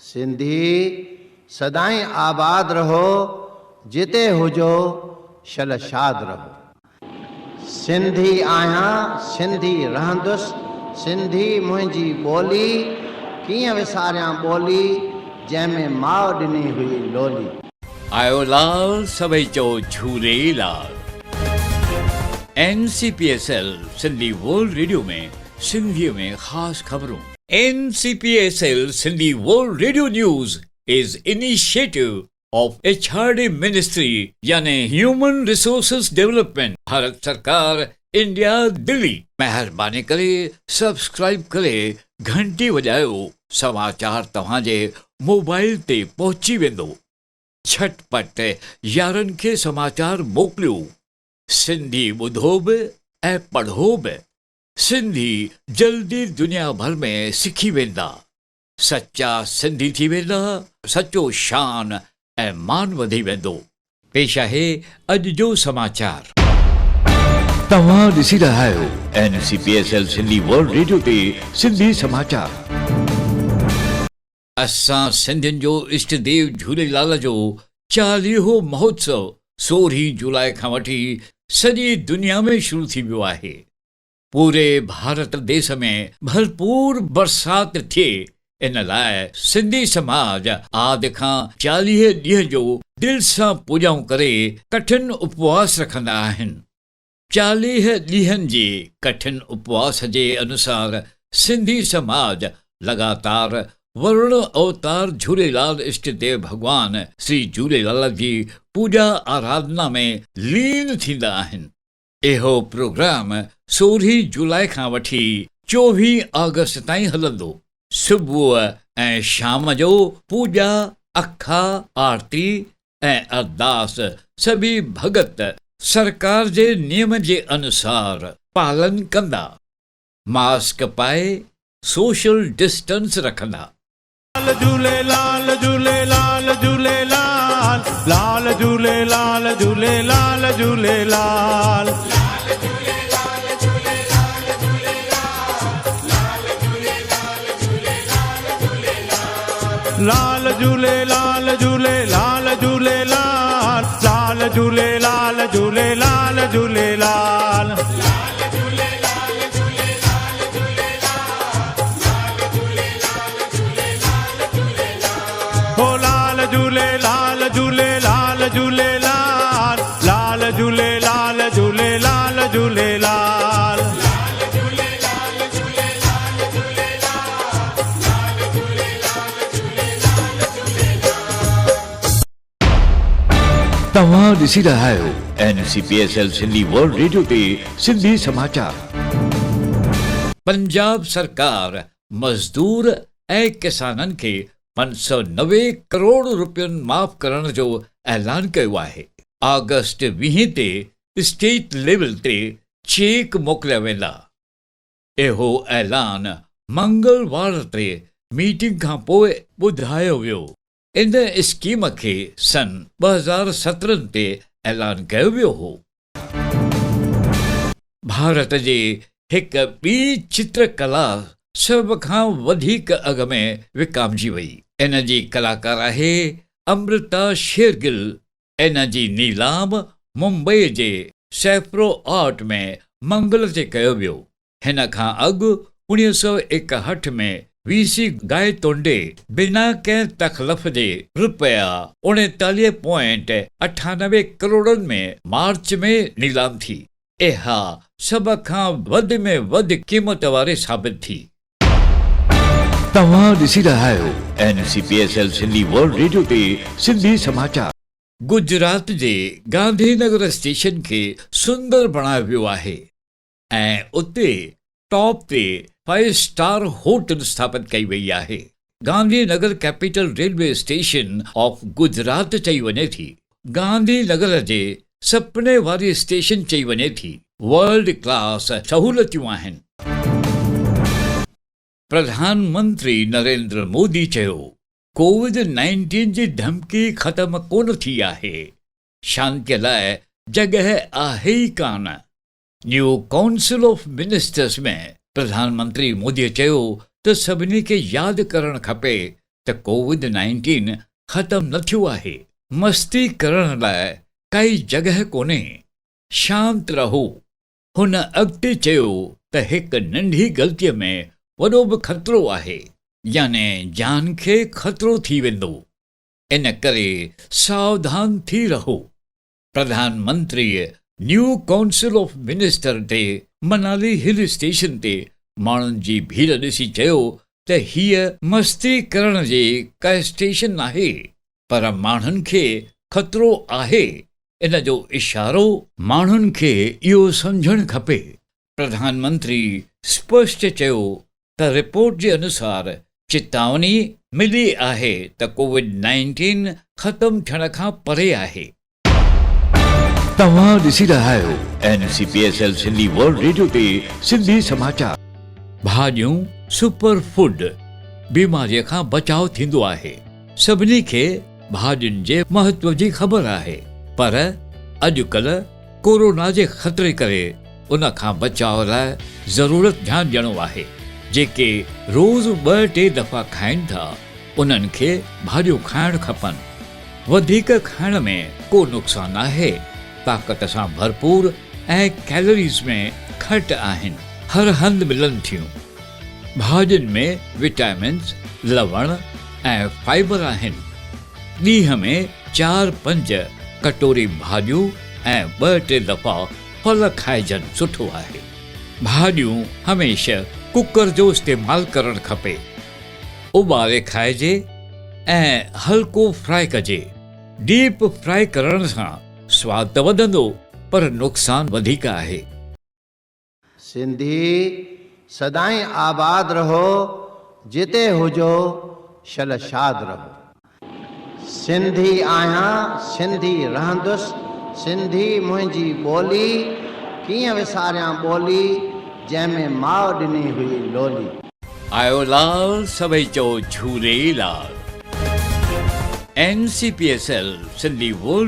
سنڌي سدائين آباد رهو، جتي هجو شل شاد رهو. سنڌي آهيان سنڌي رهندس، سنڌي منهنجي ٻولي، ڪيئن وساريان ٻولي، جنهن ۾ ماء ڏني هئي لولي. آيو لال سڀئي چئو Jhulelal. N C P S L Sindhi world radio ۾ سنڌيء ۾ خاص خبرون. N C P S L Sindhi world radio news is initiative of H R D ministry يعني هيومن ريسورسز ڊولپمينٽ ڀارت سرڪار انڊيا دلي. مهرباني ڪري سبسڪرائيب ڪري گهنٽي وڄايو سماچار توهان جي موبائل تي پهچي ويندو جهٽ پٽ يارن کي سماچار موڪليو سنڌي ٻڌو به ۽ پڙهو به سنڌي جلدي دنيا ڀر ۾ سکي ويندا. سچا سنڌي ٿي ويندا، سچو شان ۽ مان وڌي ويندو. پيش آهي اڄ جو سماچار. توهان ڏسي رهيا آهيو N C P S L Sindhi world radio تي سنڌي سماچار. اسان سنڌين جو اشٽ ديو جهوليلال جو چاليهو مهوتسو سورهين جولاء کان وٺي سڄي دنيا ۾ شروع ٿي ويو آهي. پوري ڀارت ديس ۾ ڀرپور برسات ٿئي ان لاء سنڌي سماج آد کان 40 ڏينهن جو دل سان پوڄائون ڪري ڪٺن اپواس رکندا آهن. 40 ڏينهن جي ڪٺن اپواس جي انوسار سنڌي سماج لڳاتار ورڻ اوتار جهوليلال اشٽ ديو ڀڳوان شري جهوليلال جي پوڄا آراڌنا ۾ لين ٿيندا آهن. اهو پروگرام سورهين جولاء کان وٺي چوويهين آگسٽ تائين هلندو. صبح ۽ شام جو پوڄا، اکا، آرتي ۽ ارداس سڀيئي ڀڳت سرڪار جي نيم جي انوسار پالن ڪندا. ماسڪ پائي سوشل ڊسٽنس رکندا. لال جهولي لال جهولي لال جهولي لال لال جهولي لال جهولي لال جهولي لال. لال جهولي لال جهولي لال جهولي لال لال جهولي لال جهولي لال جهولي لال. هو لال جهولي لال جهولي لال جهولي لال لال جهولي لال جهولي لال جهولي لال. توهان ڏسي رهيا آهيو N C P S L Sindhi world radio تي سنڌي سماچار. پنجاب سرڪار مزدور ۽ ڪسانن کي 590 ڪروڙ روپين معاف ڪرڻ جو اعلان ڪيو آهي. آگسٽ ويهين تي اسٽيٽ ليول تي چيڪ موڪليا ويندا. اهو اعلان منگلوار تي ميٽنگ کانپوء ٻڌايو ويو. ان اسڪيم کي سن 2017 تي اعلان ڪيو ويو هو. ڀارت جي هڪ ٻي چتر ڪلا سڀ کان وڌيڪ اگهه ۾ وڪامجي وئي. ان جي ڪلاڪار آهي امرتا شيرگل. ان جي نيلام ممبئي جي سيفرو آرٽ ۾ منگل تي ڪيو ويو. هن کان اڳ 1961 ۾ وي سي گائتونڊي بنا ڪنهن تخلف جي رپيا اڻيتاليهه پوائنٽ اٺانوي ڪروڙن ۾ مارچ ۾ نيلام ٿي. اها سڀ کان وڌ ۾ وڌ قيمت واري ثابت ٿي. توهان ڏسي رهيا آهيو N C P S L Sindhi world radio تي سنڌي سماچار. گجرات جي گانڌي نگر اسٽيشن کي سندر بڻايو ويو آهي. ۽ اتي ٽاپ تي فائيو اسٽار هوٽل اسٿاپت ڪئي وئي آهي. Gandhi Nagar capital railway station of Gujarat چئي وڃي ٿي. گانڌي نگر جي سپني واري اسٽيشن چئي وڃي ٿي. ورلڊ ڪلاس سهولتيون آهن. پرڌان منتري نريندر مودي چيو، ڪووڊ نائنٽين جي ڌمڪي ختم ڪونه ٿي آهي، شانتي لاء جڳهه آهي ئي ڪانه. نيو council of ministers ۾ Pradhan Mantri Modi چيو ته سڀني کي ياد ڪرڻ کپي ته ڪووڊ 19 ختم نه ٿيو آهي. مستي ڪرڻ لاء ڪائي جڳهه ڪونهي. شانت رهو. هن اڳتي چيو ته هڪ ننڍي غلطيء ۾ وڏو به خطرو آهي، يعني جان کي خطرو ٿي ويندو. ان ڪري ساوڌان ٿي رهو. پرڌان منتريء نيو ڪائونسل آف منسٽر تي منالي هل اسٽيشن تي ماڻهن جي ڀيڙ ڏسي چيو ته هيء مستي ڪرڻ جي ڪا اسٽيشن ناهي پر ماڻهن کي خطرو آهي ان جو اشارو ماڻهن کي اهو سمجهڻ کپي. پرڌان منتري اسپشٽ چيو ته رپورٽ جي انوسار چتاوني ملي آهي ته ڪووڊ 19 ختم ٿيڻ کان پري آهي. توهان ڏسي رهيا آهيو N C P S L Sindhi world radio تي سنڌي سماچار. ڀاڄيون سپر فوڊ بيماري کان بچاء ٿيندو آهي. سڀني کي ڀاڄين جي مهتو جي خبر آهي پر اڄ ڪلهه ڪورونا جي خطري ڪري ان کان بچاء لاء ضرورت ڌيان ڏيڻو آهي. جيڪي روز ٻه ٽي دفعا کائين ٿا انهن کي ڀاڄيون کائڻ کپن. وڌيڪ کائڻ ۾ ڪو نقصان ناهي، طاقت سان ڀرپور ۽ ڪيلريز ۾ گهٽ آهن. هر هنڌ ملن ٿيون. ڀاڄين ۾ وٽامنز، لوڻ ۽ فائبر آهن. ڏينهن ۾ چار پنج ڪٽوري ڀاڄيون ۽ ٻه ٽي دفعا ڦل کائجن سٺو آهي. ڀاڄيون هميشه ڪوڪر جو استعمال ڪرڻ کپي. اٻاري کائجي ۽ هلڪو فرائي ڪجي. ڊيپ فرائي ڪرڻ سان سواد ته وڌندو پر نقصان وڌيڪ آهي. سنڌي سدائين آباد رهو جتي هجو شل شاد رهو. سنڌي آهيان سنڌي رهندس سنڌي منهنجي ٻولي ڪيئن وساريان ٻولي جنهن ۾ ماء ڏني هئي لولي. آيو لال سڀئي چئو Jhulelal. N C P S L Sindhi world.